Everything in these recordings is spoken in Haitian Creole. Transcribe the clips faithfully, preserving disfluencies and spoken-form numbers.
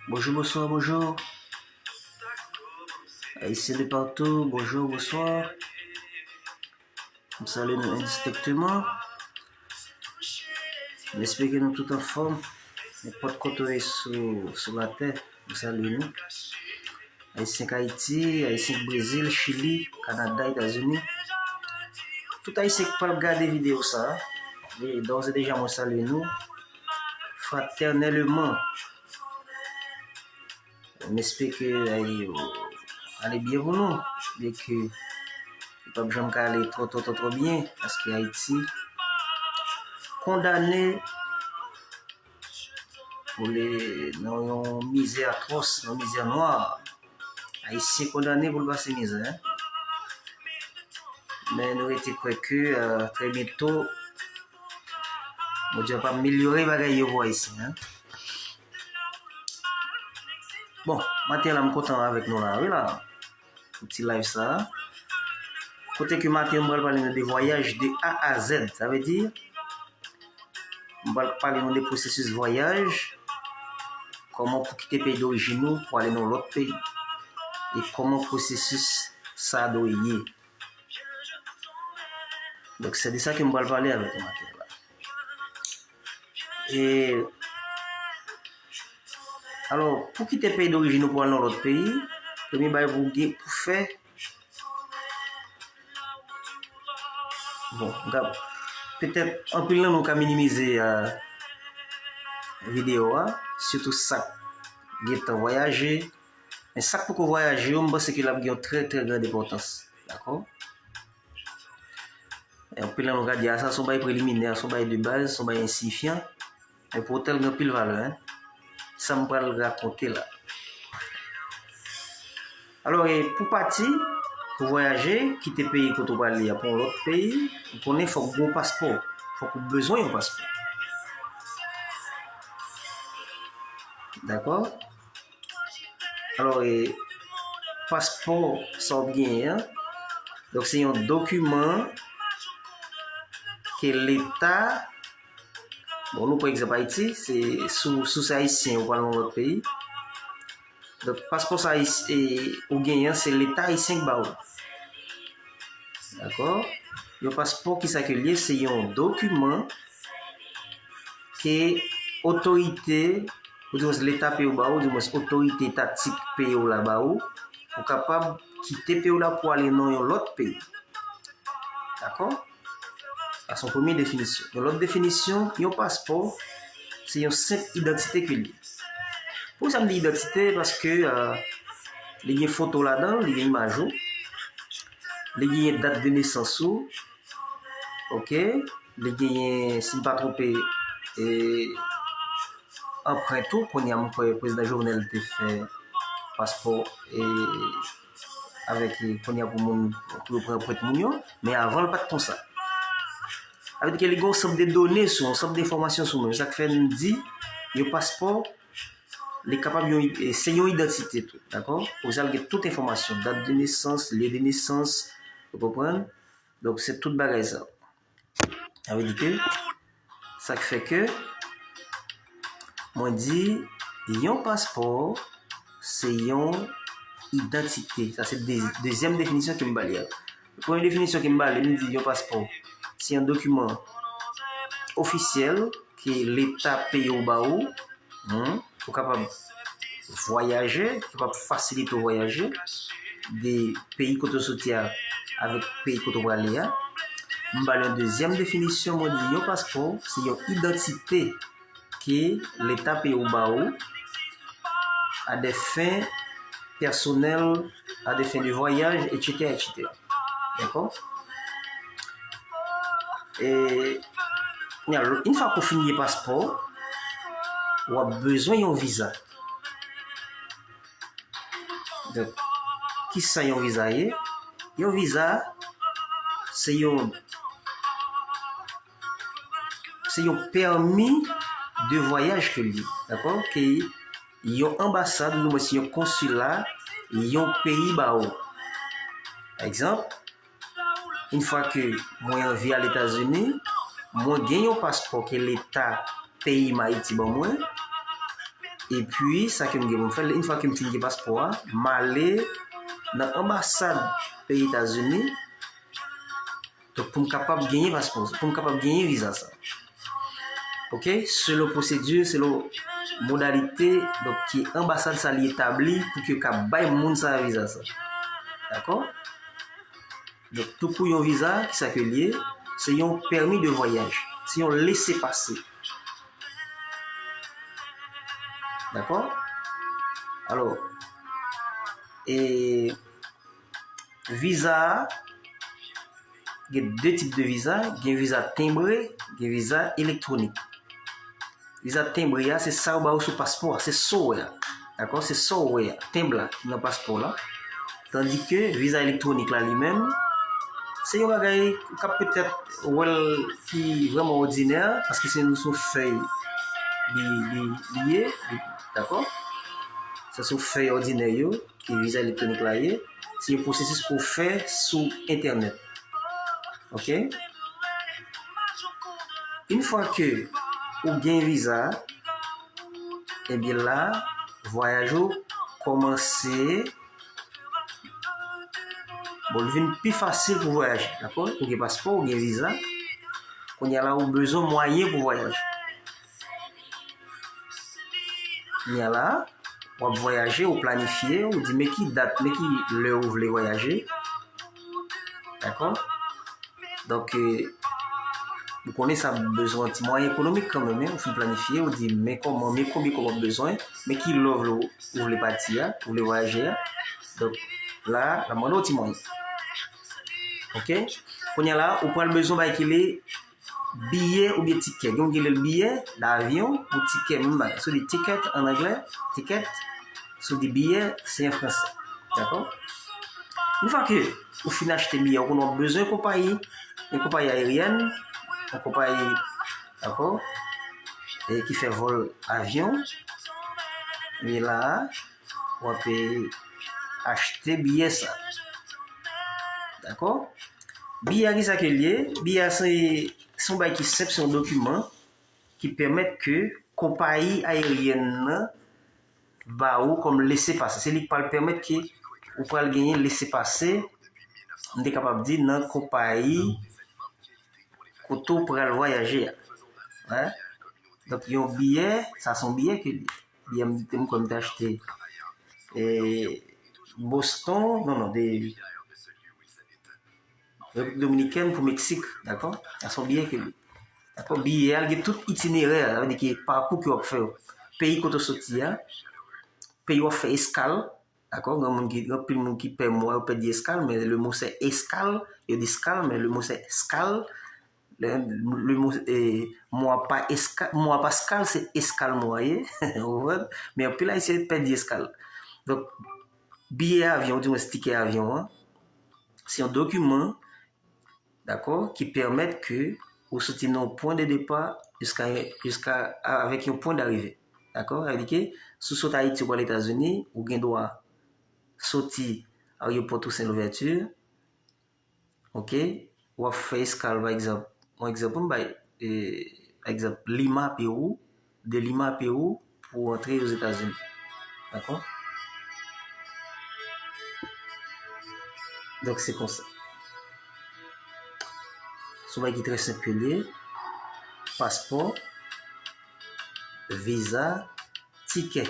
Bonjou, bonswa, bonjou. Ayisyen de patou, bonjou, bonswa. M salye nou endistenkteman. M espere ke nou tout anfòm. Nenpòt kote w ye sou, sou latè, m salye nou. Ayisyen k Ayiti, Ayisyen k Brezil, Chili, Kanada, Etazini. Tout Ayisyen k pral gade videyo sa a, e, d'ores et déjà, mwen salye nou fraternellement. M espere ke, e, ale byen pou nou, byen ke li p ap janm ka ale twò, twò, twò, twò byen, paske Ayiti kondane pou li nan yon mizè atwòs, nan yon mizè nwa. Ayisyen kondane pou l pase mizè. Men nou rete kwè ke, e, trè byento, Bondye ap amelyore bagay yo pou Ayisyen, en. Bon, maten la, m kontan avèk nou la, wi la. Pou ti live sa. Kote ke maten, m pral pale nou de vwayaj de A a Z. Sa vle di, m pral pale nou de pwosesis vwayaj, kòman pou kite peyi dorijin ou pou ale nan lòt peyi. E kòman pwosesis sa dwe ye. Donk, se de sa ke m pral pale avèk nou maten la. E, alò, pou kite peyi dorijin ou pou al nan lòt peyi, premye bagay pou w gen, pou fè, bon, m ka, petèt, anpil nan nou ka minimize, e, videyo a, sitou sa k gentan vwayaje. Men sa k poko vwayaje yo, m panse ke l ap gen yon trè, trè grand enpòtans. Dakò? E anpil nan nou ka di, a, sa se yon bagay preliminè, se yon bagay de baz, se yon bagay ensiyifyan. Men pou otèl gen anpil valè, en. Sa m pral rakonte la. Alò, e pou pati, pou vwayaje, kite peyi kote w prale a pou yon lòt peyi, ou konnen fòk gen yon paspò. Fòk ou bezwen yon paspò. Dakò? Alò, e, paspò sa w ap genyen an, donk, se yon dokiman ke Leta, bon, nou pran egzanp Ayiti, se sou, sou se Ayisyen, ou pral nan lòt peyi. Donk, paspò sa Ayis-, e, ou genyen an, se Leta ayisyen k ba ou. Dakò? Yon paspò, kisa ke l ye? Se yon dokiman ke otorite, ou dimwens Leta peyi w ba ou, dimwens otorite etatik peyi w la ba ou, pou kapab kite peyi w la pou ale nan yon lòt peyi. Dakò? Sa se yon premye definisyon. Yon lòt definisyon, yon paspò, se yon senp idantite ke l ye. Poukisa m di idantite? Paske, e, li gen foto ladan l, li gen imaj ou, li gen dat de nesans ou, oke, li genyen, si m pa twonpe, e, anprent ou, kounye a m kwè prezidan Jovenel te fè paspò, e, avèk, e, kounye a pou moun, pou yo pran anprent moun yo, men avan l pa t konsa. Sa vle di ke li gen yon sanp de done sou, yon sanp de enfòmasyon sou moun. Sa k fè n di, yon paspò, li kapab yon, e, se yon idantite tou, dakò? Ou sa l gen tout enfòmasyon, dat de nesans, lye de nesans, ou konprann? Donk, se tout bagay sa. Sa vle di ke, sa k fè ke, mwen di, yon paspò, se yon idantite. Sa se de-, dezyèm definisyon ke m ba li a. Premye definisyon ke m ba li, m di yon paspò, se yon dokiman ofisyèl ke Leta peyi w ba ou, hmm, pou kapab vwayaje, kapab fasilite w vwayaje de peyi kote w soti a avèk peyi kote w prale a. M ba l yon dezyèm definisyon, mwen di yon paspò, se yon idantite ke Leta peyi w ba ou à des fins personnelles, à des fins de voyage, et cetera, et cetera. Dakò? E, yon fwa ke w fin gen paspò, w ap bezwen yon viza. Donk, kisa yon viza ye? Yon viza, se yon, se yon pèmi de vwayaj ke l ye, dakò? Ke yon anbasad, oudimwens yon konsila, yon peyi ba ou. Pa egzanp, yon fwa ke mwen anvi al Etazini, mwen gen yon paspò ke Leta peyi m Ayiti ban mwen. Epi, sa ke m gen pou m fè, yon fwa ke m fin gen paspò a, m ale nan anbasad peyi Etazini. Donk, pou m kapab genyen paspò, pou m kapab genyen viza sa. Oke, selon pwosedi, selon modalite, donk, ki anbasad sa li etabli pou ke yo ka bay moun sa viza sa. Dakò? Donk, toukou yon viza, ki sa ke l ye? Se yon pèmi de vwayaj. Se yon lese pase. Dakò? Alò, e viza a, gen de tip de viza, gen viza tenbre, gen viza elektwonik. Viza tenbre a, se sa yo ba ou sou paspò a, se sa w wè a. Dakò? Se sa w wè a, tenb la ki nan paspò la. Tandike viza elektwonik la li menm, se yon bagay ou ka petèt wè l ki vrèman òdinè, paske se sou fèy li, li, li ye, li, dakò? Se sou fèy òdinè yo ke viza elektwonik la ye. Se yon pwosesis ke w fè sou entènèt. Oke? Yon fwa ke ou gen viza a, ebyen la, vwayaj ou kòmanse, bon, li vin pi fasil pou vwayaje, dakò? Ou gen paspò, ou gen viza. Kounye a la, ou bezwen mwayen pou vwayaje. Kounye a la, w ap vwayaje, ou planifye, ou di men ki dat, men ki lè ou vle vwayaje. Dakò? Donk, e, ou konnen sa bezwen ti mwayen ekonomik kanmenm, en. Ou fin planifye, ou di men kòman, men konbyen kòb w ap bezwen, men ki lè w vle, ou vle pati a, ou vle vwayaje a. Donk, la, l ap mande w ti mwayen. Oke? Kounye a la, ou pral bezwen bay ki le biyè oubyen tikè. Gen moun ki rele l biyè davyon ou tikè, menm bagay. Si w di ticket an anglè, ticket, si w di biyè, se an fransè. Dakò? Yon fwa ke ou fin achte biyè, ou konnen w ap bezwen konpayi, yon konpayi ayeryèn, yon konpayi, dakò, e ki fè vòl avyon. Men la a, w ap, e, achte biyè sa. Dakò? Biyè a, ki sa ke l ye? Biyè a, se, se yon bagay ki senp, se yon dokiman ki pèmèt ke konpayi ayeryèn nan ba ou kòm lese pase. Se li k pral pèmèt ke ou pral genyen lese pase, m te kapab di, nan konpayi kote w pral vwayaje a. Hein? Donk, yon biyè, sa se yon biyè ke li. Biyè m te, m kwè m te achte, e, Boston, non, non, de Repiblik Dominikèn pou Meksik, dakò? Sa se yon biyè ke li. Dakò? Biyè a, l gen tout itinerè, sa vle di ke pakou ke w ap fè yo. Peyi kote w soti a, peyi w ap fè eskal, dakò? Gen moun ki, gen anpil moun ki pè mo a, yo pè di eskal, men le mo se eskal, yo di skal, men le mo se eskal. Le, le mo, e, mo a pa eska-, mo a pa skal, se eskal mo a ye. Ou konprann? Men anpil Ayisyen pè di eskal. Donk, biyè avyon, ou di mwen tikè avyon an, se yon dokiman, dakò, ki pèmèt ke ou soti nan yon pwen de depa jiska, jiska, avèk yon pwen darive. Dakò? Sa vle di ke si w sot Ayiti, ou pral Etazini, ou gen dwa soti ayewopò Toussaint Louverture, oke, w ap fè eskal, pa egzanp, yon egzanp pou m bay, e, pa egzanp, Lima, Pewou, de Lima, Pewou, pou w antre Ozetazini. Dakò? Donk, se konsa. Se yon bagay ki trè senp ke l ye. Paspò, viza, tikè.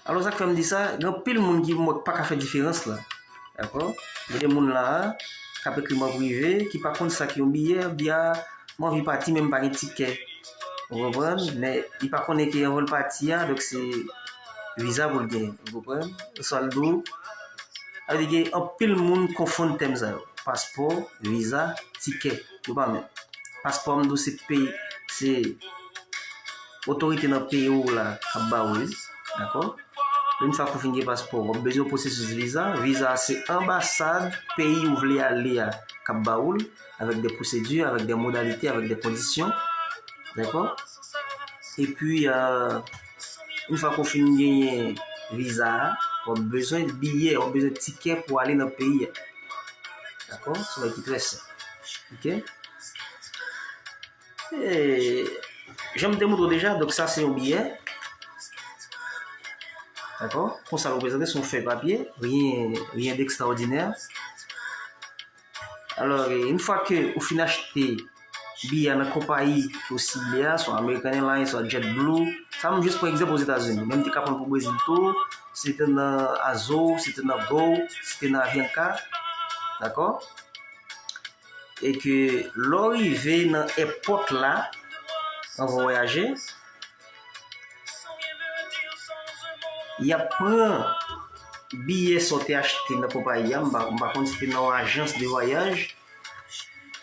Alò, sa k fè m di sa, gen anpil moun ki, m wè, pa ka fè diferans la. Dakò? Gen de moun la a, k ap ekri m an prive, ki pa konn sa k yon biyè, y ap di, a, m anvi pati, men m pa gen tikè. Ou konprann? Men li pa konnen ke anvan l pati a, donk se viza pou l genyen. Ou konprann? Oswa l di w, sa vle di gen anpil moun konfonn tèm sa yo. Paspò, viza, tikè. Yo pa menm. Paspò a, m di w, se peyi, se otorite nan peyi w la k ap ba ou li. Dakò? Yon fwa ke w fin gen paspò, w ap bezwen pwosesis viza. Viza a se anbasad peyi ou vle ale a k ap ba ou l, avèk de pwosedi, avèk de modalite, avèk de kondisyon. Dakò? Epi, e, yon fwa ke w fin genyen viza a, w ap bezwen biyè, w ap bezwen tikè pou ale nan peyi a. Dakò? Se yon bagay ki trè senp. Oke? E, Jan m te montre w deja, donk sa se yon biyè. Dakò? Konsa l reprezante, se yon fèy papye, rien, rien d'extraordinaire. Alò, yon fwa ke ou fin achte biyè nan konpayi ke w sible a, swa American Airlines, swa JetBlue, sa m jis pran egzanp Ozetazini, men m te ka pran pou Brezil tou, si te nan Azul, si te nan Gol, si te nan Avianca, dakò? E ke lè w rive nan èpòt la, anvan w vwayaje, y ap pran biyè sa w te achte nan konpayi a, m pa, m pa konn si te nan yon ajans de vwayaj,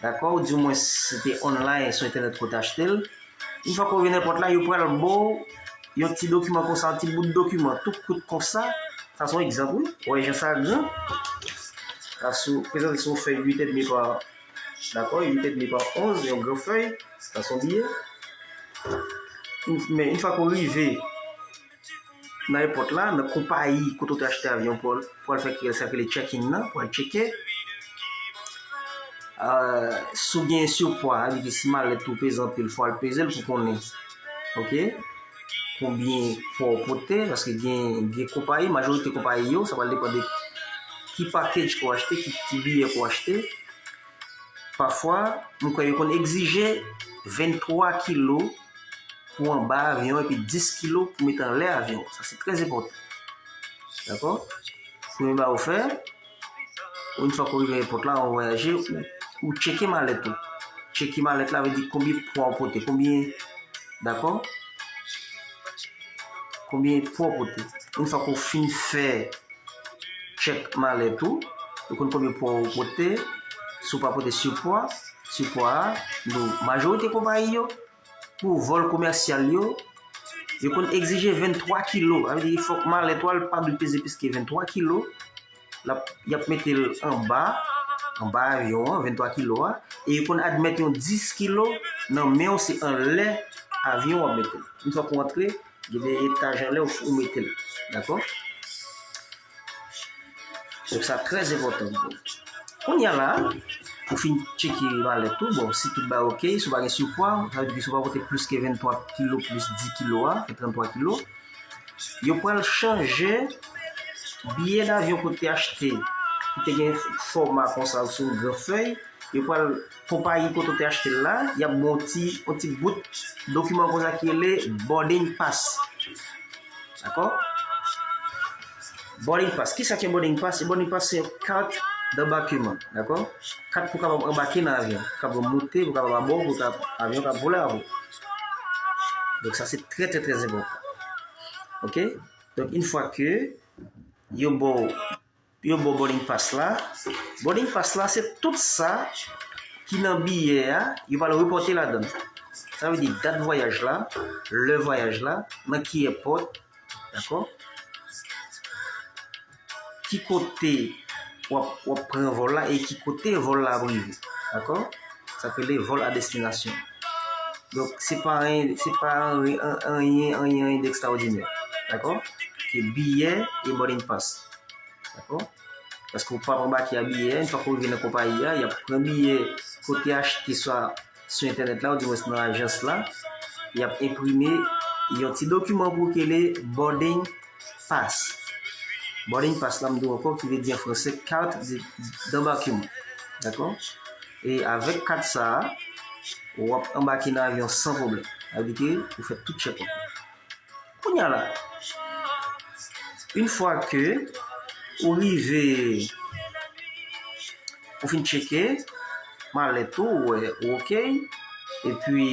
dakò, ou di mwen si se te online, sou entènèt ke w te achte l. Yon fwa ke w rive nan èpòt la, yo pral ba w yon ti dokiman konsa, yon ti bout dokiman, tou kout konsa. Sa se yon egzanp, wi. Ou wè jan sa gran? Sa sou, prezante sou yon fèy uit edmi pa, dakò, uit edmi pa onz, yon gran fèy. Sa se yon biyè. Men yon fwa ke w rive nan èpòt la, nan konpayi kote w te achte avyon pou, pou al fè sa k rele check-in nan, pou al tcheke. Euh, si w gen sipwa, sa vle di ke si malèt ou peze anpil, fò w al peze l pou konnen. Oke? Konbyen pwa w pote, paske gen, gen konpayi, majorite konpayi yo, sa pral depann de ki package ke w achte, ki, ki biyè ke w achte. Pafwa, m kwè yo konn egzije venntwa kilo pou anba avyon epi dis kilo pou mete anlè avyon. Sa se trè enpòtan. Dakò? Premye bagay ou fè, yon fwa ke w rive nan èpòt la, ou vwayaje, ou, ou tcheke malèt ou. Tcheke malèt la vle di konbyen pwa ou pote, konbyen, dakò? Konbyen pwa ou pote. Yon fwa ke w fin fè tchèk malèt ou, ou konn konbyen pwa ou pote, si w pa pote sipwa, sipwa a, nou, majorite konpayi yo, pou vòl komèsyal yo, yo konn egzije venntwa kilo. Sa vle di, fòk malèt ou a, l pa dwe peze plis ke venntwa kilo. L ap, y ap mete l anba, anba avyon an, venntwa kilo a, e yo konn admèt yon dis kilo nan men w, se anlè avyon w ap mete l. Yon fwa ke w antre, gen de etaj anlè, ou, ou mete l. Dakò? Donk, sa trè enpòtan pou ou. Kounye a la, ou fin tcheke malèt ou. Bon, si tout bagay oke, si w pa gen sipwa, sa vle di ke si w pa pote plis ke venntwa kilo plis dis kilo a, fè tranntwa kilo, yo pral chanje biyè davyon ke w te achte, ki te gen fòma konsa sou yon gran fèy, yo pral, konpayi kote w te achte l la, y ap ba w yon ti, yon ti bout dokiman konsa ki rele boarding pass. Dakò? Boarding pass. Kisa ki yon boarding pass? Yon boarding pass se yon kat danbakeman. Dakò? Kat pou w kapab anbake nan avyon. Pou w kapab moute, pou w kapab abò, pou w kapab, avyon kapab vole avè w. Donk, sa se trè, trè, trè enpòtan. Oke? Donk, yon fwa ke yo ba w yo ba w boarding pass la. Boarding pass la, se tout sa ki nan biyè a, yo pral repòte ladan l. Sa vle di dat vwayaj la, lè vwayaj la, nan ki èpòt, dakò? Ki kote w ap, w ap pran vòl la e ki kote vòl la ap rive, dakò? Sa k rele vòl a destinasyon. Donk, se pa anyen, se pa anyen, anyen, anyen, anyen dekstraòdinè, dakò? Se biyè e boarding pass. Dakò? Paske w p ap anbake a biyè a, yon fwa ke w rive nan konpayi a, y ap pran biyè ke w te achte swa sou entènèt la, oudimwens nan ajans la, y ap enprime yon ti dokiman pou w ki rele boarding pass. Boarding pass la, m di w ankò, ki vle di an franse, carte de, d'embarquement. Dakò? E avèk kat sa a, w ap anbake nan avyon san pwoblèm. Sa vle di ke ou fè tout tchèk ou. Kounye a la, yon fwa ke ou rive, ou fin tcheke malèt ou, ou wè ou oke, epi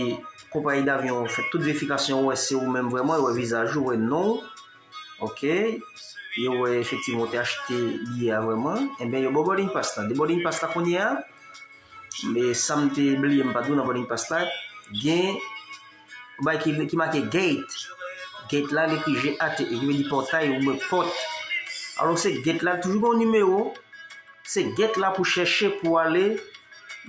konpayi davyon an fè tout verifikasyon, ou wè se ou menm vrèman, yo wè vizaj ou, yo wè non w, oke, yo wè efektivman ou te achte biyè a vrèman, enben yo ba w boarding pass la. De boarding pass la kounye a, men sa m te bliye, m pa di w nan boarding pass la, gen yon bagay ki, ki make gate. Gate la, li ekri G A T E, ki vle di pòtay oubyen pòt. Alò, se gate la, toujou gen yon nimewo. Se gate la pou chèche pou ale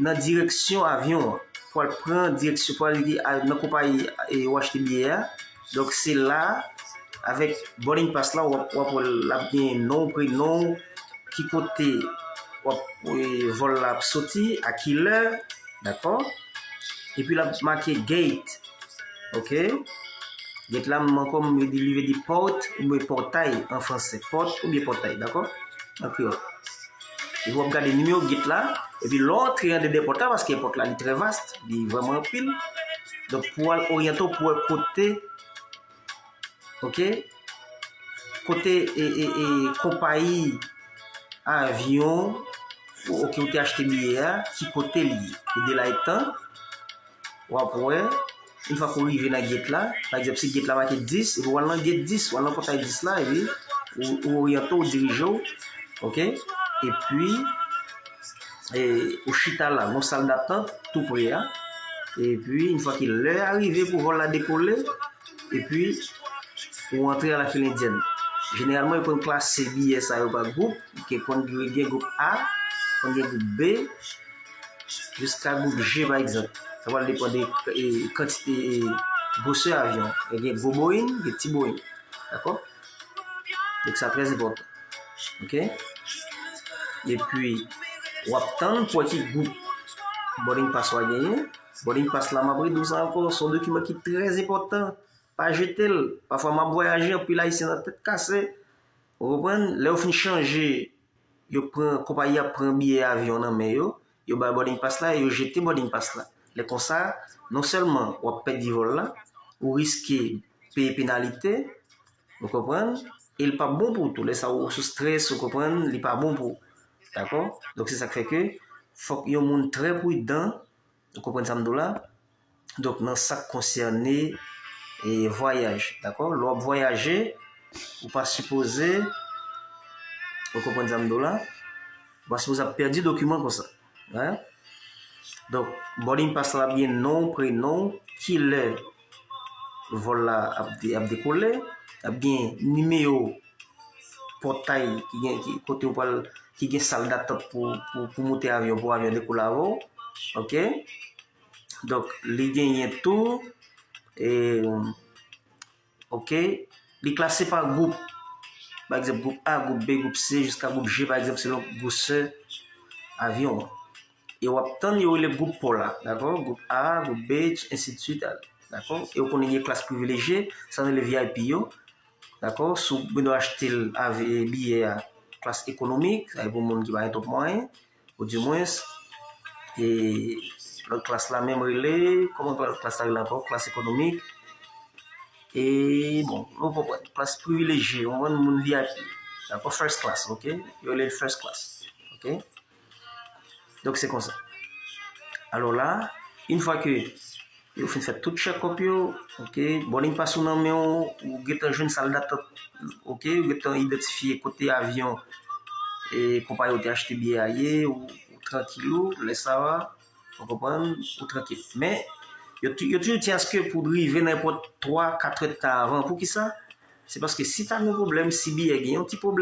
nan direksyon avyon an. Pou al pran direksyon, pou ale nan konpayi e, ou achte biyè a. Donk, se la, avèk boarding pass la, w ap, w ap wè l ap gen non, prenon, ki kote w ap, e, vòl la ap soti, a kilè, dakò? Epi l ap make gate. Ok. Gate la, m ankò, m vle di, li vle di pòt oubyen pòtay an fransè. Pòt oubyen pòtay, dakò? An kreyòl. Epi w ap gade nimewo gate la, epi lè w antre anndan pòt la, paske pòt la, li trè vast, li vrèman anpil. Donk, pou w al oryante w, pou w wè kote, ok, kote e, e, e, konpayi avyon, ok, ou te achte biyè a, ki kote li ye. E de la etan, w ap wè, yon fwa ke w rive nan gate la, pa egzanp, si gate la make dis, epi w al nan gate dis, w al nan pòtay dis la, epi ou, ou oryante w, ou dirije w, ok? Epi, e, ou chita la, nan sal datant, tou pre a. Epi, yon fwa ke lè a rive pou vòl la dekole, epi ou antre a la file endyèn. Jeneralman, yo konn klase biyè sa yo pa gwoup, ke konn gen gwoup A, konn gen gwoup B, jiska gwoup G, pa egzanp. Sa pral depann de, e, kantite, e, gwosè avyon. Gen gwo Boeing, gen ti Boeing. Dakò? Donk, sa trè enpòtan. Ok? Epi, w ap tann pou wè ki gwoup boarding pass w a genyen. Boarding pass la, m ap redi w sa ankò, se yon dokiman ki trè enpòtan. Pa jete l. Pafwa, m ap vwayaje, anpil Ayisyen nan tèt kase. Ou konprann? Lè yo fin chanje, yo pran, konpayi a pran biyè avyon nan men yo, yo bay boarding pass la e yo jete boarding pass la. Lè konsa, non sèlman w ap pèdi vòl la, ou riske peye penalite, ou konprann? E l p ap bon pou ou tou. Lè sa ou sou strès, ou konprann, li pa bon pou ou. Dakò? Donk, se sa k fè ke fòk yon moun trè pridan, ou konprann sa m di w la? Donk, nan sa k konsène, e, vwayaj, dakò? Lè w ap vwayaje, ou pa sipoze, ou konprann sa m di w la? Ou pa sipoze ap pèdi dokiman konsa. Hein? Donk, boarding pass la ap gen non w, prenon w, kilè vòl la ap, de, ap dekole, ap gen nimewo pòtay ki gen, ki, kote ou pral, ki gen sal datant pou, pou, pou moute avyon, pou avyon dekole avè w. Ok? Donk, li genyen tou, e, ok, li klase pa gwoup. Pa egzanp, gwoup A, gwoup B, gwoup C, jiska gwoup G, pa egzap, selon gwosè avyon an. E w ap tann yo rele gwoup pa w la, dakò? Gwoup A, gwoup B, ensidswit, dakò? E w konnen gen klas privilejye, sa nou rele V I P yo, dakò? Si w bezwen achte l avè biyè a, klas ekonomik, sa e pou moun ki pa gen twòp mwayen, ou di mwens, e lòt klas la menm rele, kòman lòt klas la rele ankò? Klas ekonomik. E, bon, nou konprann, klas privilejye, ou konprann, moun V I P, dakò? First class, ok? Yo rele l first class, ok? Donk, se konsa. Alò la, yon fwa ke yo fin fè tout check-up yo, ok, boarding pass ou nan men w, ou gentan jwenn sal datant, ok, ou gentan idantifye kote avyon, e, konpayi ou te achte biyè a ye, ou, ou trankil ou, lè sa a, ou konprann, ou trankil. Men, yo tou-, yo toujou di aske pou rive nan èpòt twa, kat èdtan avan. Poukisa? Se paske si ta gen yon pwoblèm, si biyè gen yon ti pwoblèm,